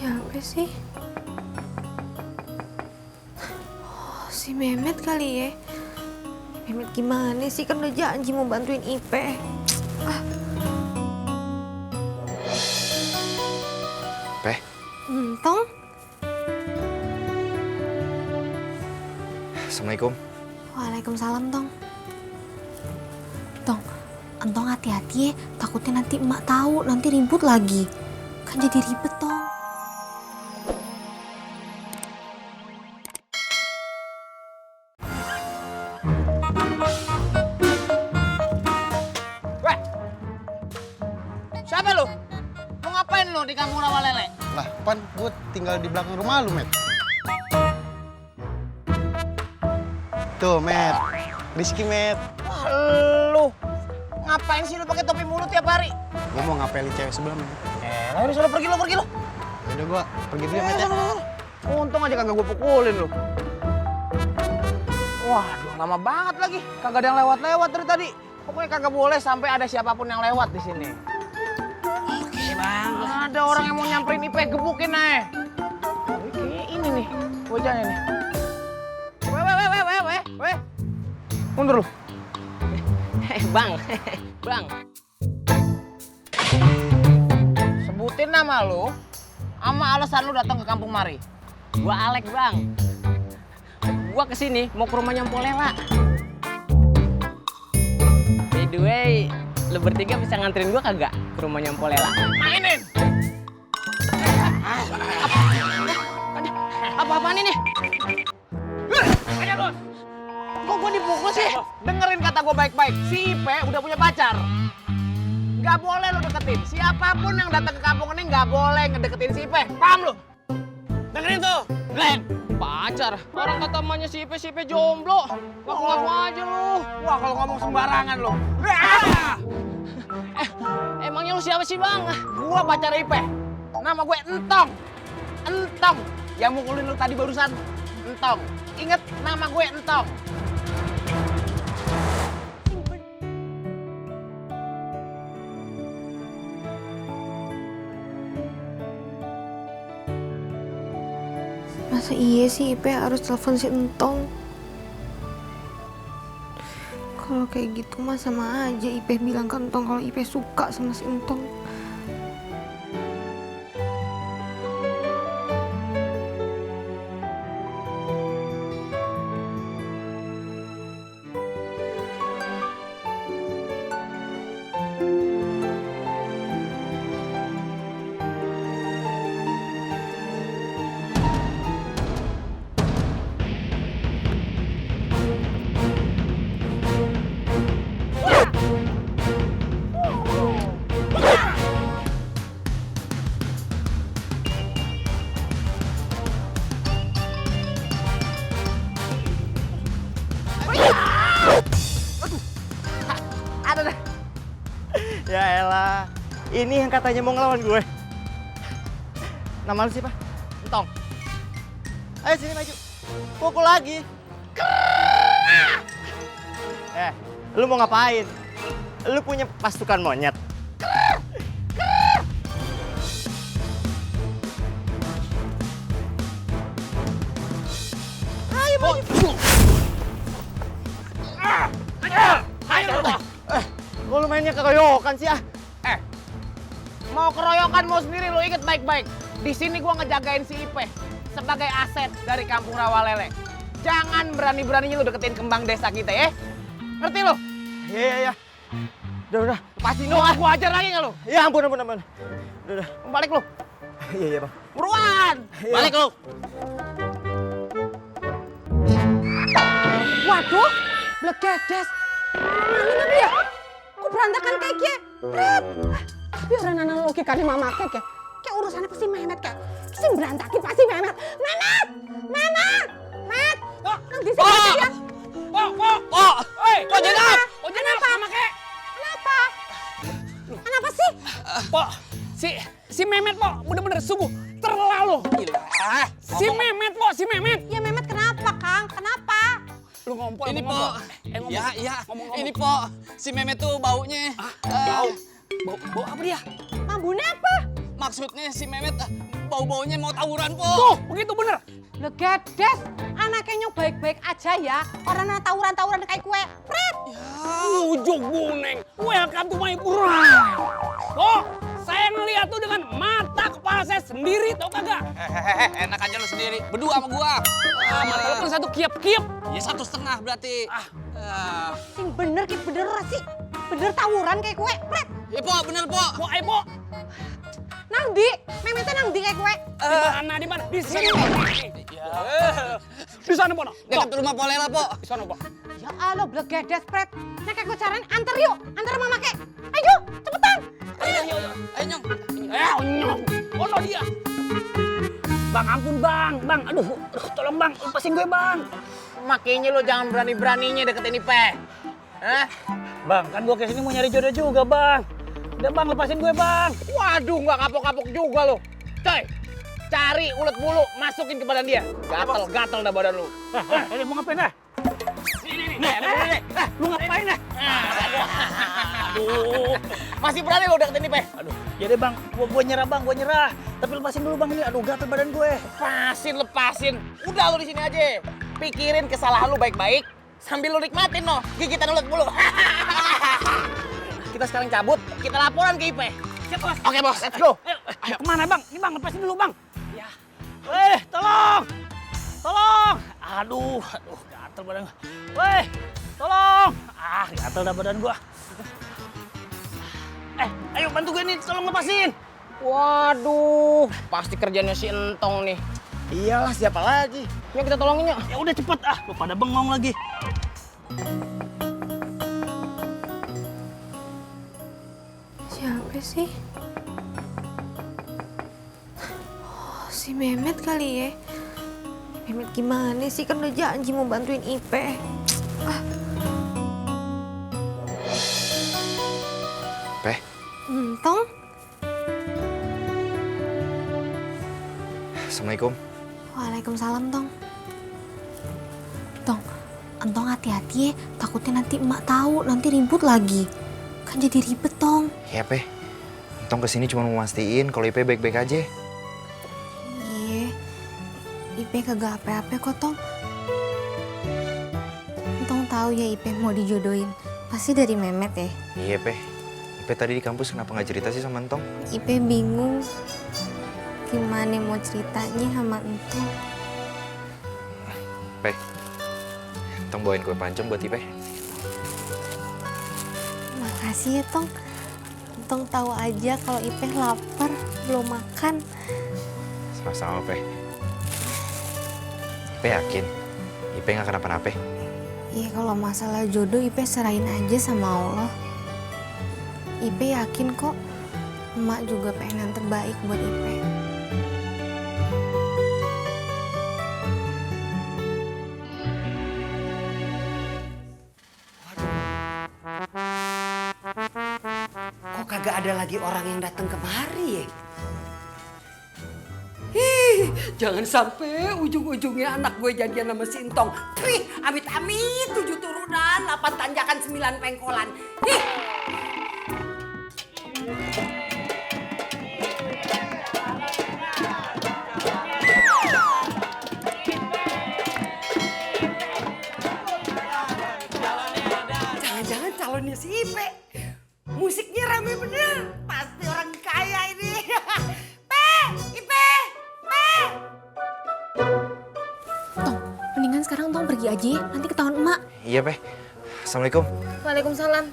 Siapa sih? Oh, si Mehmet kali ya. Mehmet gimana sih? Kan udah janji mau bantuin Ipe. Peh, Tong? Assalamualaikum. Waalaikumsalam, Tong. Tong, Entong hati-hati ya. Takutnya nanti emak tahu, nanti ribut lagi. Kan jadi ribet, Tong. Weh, siapa lu? Mau ngapain lu di kampung rawa lele? Lah, Pan, gue tinggal di belakang rumah lu, Met. Tuh, Met. Rizky, Met. Wah, lu ngapain sih lu pakai topi mulu tiap hari? Gue mau ngapelin cewek sebelah, Met. Ayo sudah pergi lu. Yaudah, gue pergi dulu ya, Met. Ya. Untung aja kagak gue pukulin lu. Waduh, lama banget lagi. Kagak ada yang lewat-lewat dari tadi. Pokoknya kagak boleh sampai ada siapapun yang lewat di sini. Oke, Bang. Ada orang yang mau nyamperin Ipe, gebukin aja. Kayaknya ini nih, bocahnya nih. Weh. Mundur lu. Bang. Sebutin nama lu, sama alasan lu datang ke kampung Mari. Gua Alek, Bang. Gua kesini mau ke rumahnya Mpok Lela. By the way, lu bertiga bisa nganterin gua kagak ke rumahnya Mpok Lela? Mainin! Apa-apaan ini? Ayo lu! Kok gua dipukul sih? Dengerin kata gua baik-baik, si Ipe udah punya pacar. Gak boleh lu deketin. Siapapun yang datang ke kampung ini gak boleh ngedeketin si Ipe. Paham lu? Dengerin tuh! Glenn! Pacar? Orang kata emaknya si Ipe jomblo. Ngaku-ngaku aja lu. Wah, kalau ngomong sembarangan lu. Emangnya lu siapa sih, Bang? Gua pacar Ipe. Nama gue Entong. Yang mukulin lu tadi barusan. Entong. Ingat nama gue Entong. Masa iya sih Ipe harus telepon si Entong? Kalau kayak gitu mah sama aja Ipe bilang ke Entong kalau Ipe suka sama si Entong. Ya elah, ini yang katanya mau ngelawan gue. Nama lu siapa? Entong. Ayo sini maju. Pukul lagi. Lu mau ngapain? Lu punya pasukan monyet? Ayo maju. Ayo. Kok lu mainnya keroyokan sih ah? Mau keroyokan mau sendiri lu inget baik-baik. Di sini gua ngejagain si Ipe sebagai aset dari kampung rawa lele. Jangan berani-beraninya lu deketin kembang desa kita ya. Ngerti lu? Iya. Udah. Pasti gua ajar lagi nggak lu? Ya ampun. Udah. Balik lu. Iya Bang. Buruan. Iya. Balik lu. Waduh, blegedes. Mana dia? Kok berantakan kayak gini? Tapi orang anak logikanya mama kayak kayak urusannya pasti Mehmet kayak. Terus yang berantakin pasti Mehmet. Mehmet! Nang di sini dia. Kok jenap? Sama kek. Kenapa sih? Pok, si Mehmet Pok, bener-bener sungguh terlalu. Si Mehmet. Ya Mehmet kenapa, Kang? Kenapa? Lu ngompol. Ini Pok. Ya. Ini Pok. Si Mehmet tuh baunya. Bau apa dia? Mambune apa? Maksudnya si Mehmet bau-baunya mau tawuran, Po. Tuh, begitu bener. Lo Gedes, anaknya baik-baik aja ya. Orang anak tawuran-tawuran kayak kue. Pret. Ujung buneng. Welcome to my brand. Kok saya ngeliat tuh dengan mata kepala saya sendiri, tau kagak? Hehehe, enak aja lu sendiri. Berdua sama gua. Mata lu kan satu kiep-kiep. Ya 1,5 berarti. Sing bener ki bener sih. Bener tawuran kayak kue. Pret. Ya, Po, bener, Po. Po, ayo, Po. Nang di, Mehmetnya nang di kayak kue. Di mana? Di sini. Di sana, Po. Dekat rumah Polela, Po. Di sana, Po. Ya Allah, Lo Gedes, Pret. Nek kayak gue carain antar yuk, antar mama kek. Ayo, cepetan. Ayo, Nyong. Nyong. Oh, no, dia. Bang, ampun, Bang. Bang, aduh, tolong, Bang. Lepasin gue, Bang. Makanya lo jangan berani-beraninya deketin Ipe. Hah? Bang, kan gue kesini mau nyari jodoh juga, Bang. Udah, Bang, lepasin gue, Bang. Waduh, nggak kapok-kapok juga lo. Coy, cari ulet bulu, masukin ke badan dia. Gatel dah badan lu. Ini mau ngapain, dah? Nih. Lu ngapain, dah? Aduh. Masih berani lo deketin Ipe? Aduh, jadi Bang, gue nyerah, Bang, gue nyerah. Tapi lepasin dulu, Bang, ini. Aduh, gatel badan gue. Lepasin. Udah lo di sini aja. Pikirin kesalahan lu baik-baik sambil lu nikmatin no gigitan ulet bulu. Kita sekarang cabut, kita laporan ke Ipe. Siap, Bos. Oke, Bos, let's go. Ayo, kemana, Bang? Ini, Bang, lepasin dulu, Bang. Ya. Tolong. Aduh, gatel badan gue. Tolong. Gatel dah badan gue. Ayo bantu gue nih, tolong lepasin. Waduh, pasti kerjanya si Entong nih. Iyalah, siapa lagi? Yuk kita tolongin yuk. Ya udah cepet, lu pada bengong lagi. Siapa sih? Oh, si Mehmet kali ya. Mehmet gimana sih? Kan udah janji mau bantuin Ipe. Pe, Entong? Assalamualaikum. Waalaikumsalam, Tong. Tong, Entong hati-hati ya. Takutnya nanti emak tahu, nanti ribut lagi. Kan jadi ribet, Tong. Ya, Pe. Entong kesini cuma mau mastiin kalau Ipe baik-baik aja. Iya, Ipe kagak apa-apa kok, Tong. Entong tahu ya Ipe mau dijodohin. Pasti dari Mehmet ya. Iya, Pe. Ipe tadi di kampus kenapa nggak cerita sih sama Entong? Ipe bingung gimana mau ceritanya sama Entong. Pe, Entong bawain kue pancong buat Ipe. Makasih ya, Tong. Entong tahu aja kalau Ipe lapar, belum makan. Sama-sama, Pe. Ipe yakin Ipe nggak kenapa-napa? Iya, kalau masalah jodoh Ipe serahin aja sama Allah. Ipe yakin kok, emak juga pengen yang terbaik buat Ipe. Kok kagak ada lagi orang yang datang kemari ya? Ih, jangan sampai ujung-ujungnya anak gue jadian sama si Entong. Wih, amit-amit 7 turunan, 8 tanjakan, 9 pengkolan. Ih. Jangan-jangan calonnya si Ipe. Musiknya rame bener. Pasti orang kaya ini. Ipe! Tong, mendingan sekarang Tong pergi aja ya, nanti ketahuan emak. Iya, Pe. Assalamualaikum. Waalaikumsalam.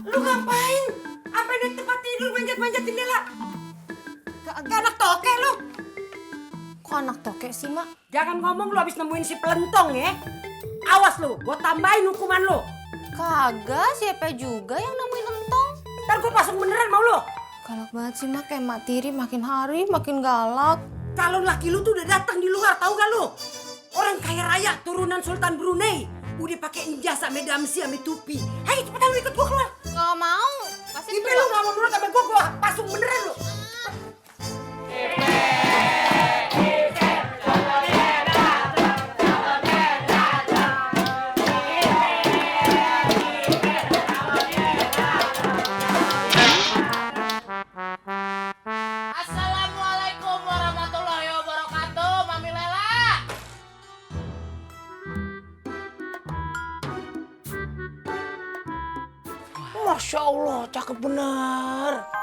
Lu ngapain? Apa di tempat tidur manjat-manjat jendela? Gak anak toke lu. Kok anak tokek sih, Mak? Jangan ngomong lu habis nemuin si pelentong ya. Awas lu, gue tambahin hukuman lu. Kagak, siapa juga yang nemuin Entong. Ntar gue pasang beneran mau lu. Galak banget sih, Mak. Kayak Mak Tiri makin hari makin galak. Calon laki lu tuh udah datang di luar, tahu gak lu? Orang kaya raya, turunan Sultan Brunei. Udah pakai ijazah sama damsi sama tupi. Ayo cepetan lu ikut gue keluar. Gak mau. Pasti Ipe lu gak mau nurut sama gue pasung beneran lu. Masya Allah, cakep bener.